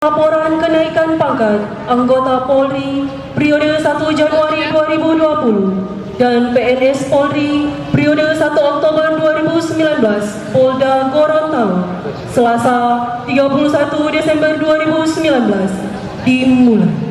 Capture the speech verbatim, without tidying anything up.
Laporan kenaikan pangkat anggota Polri periode satu Januari dua ribu dua puluh dan P N S Polri periode satu Oktober dua ribu sembilan belas, Polda Gorontalo, Selasa, tiga puluh satu Desember dua ribu sembilan belas, dimulai.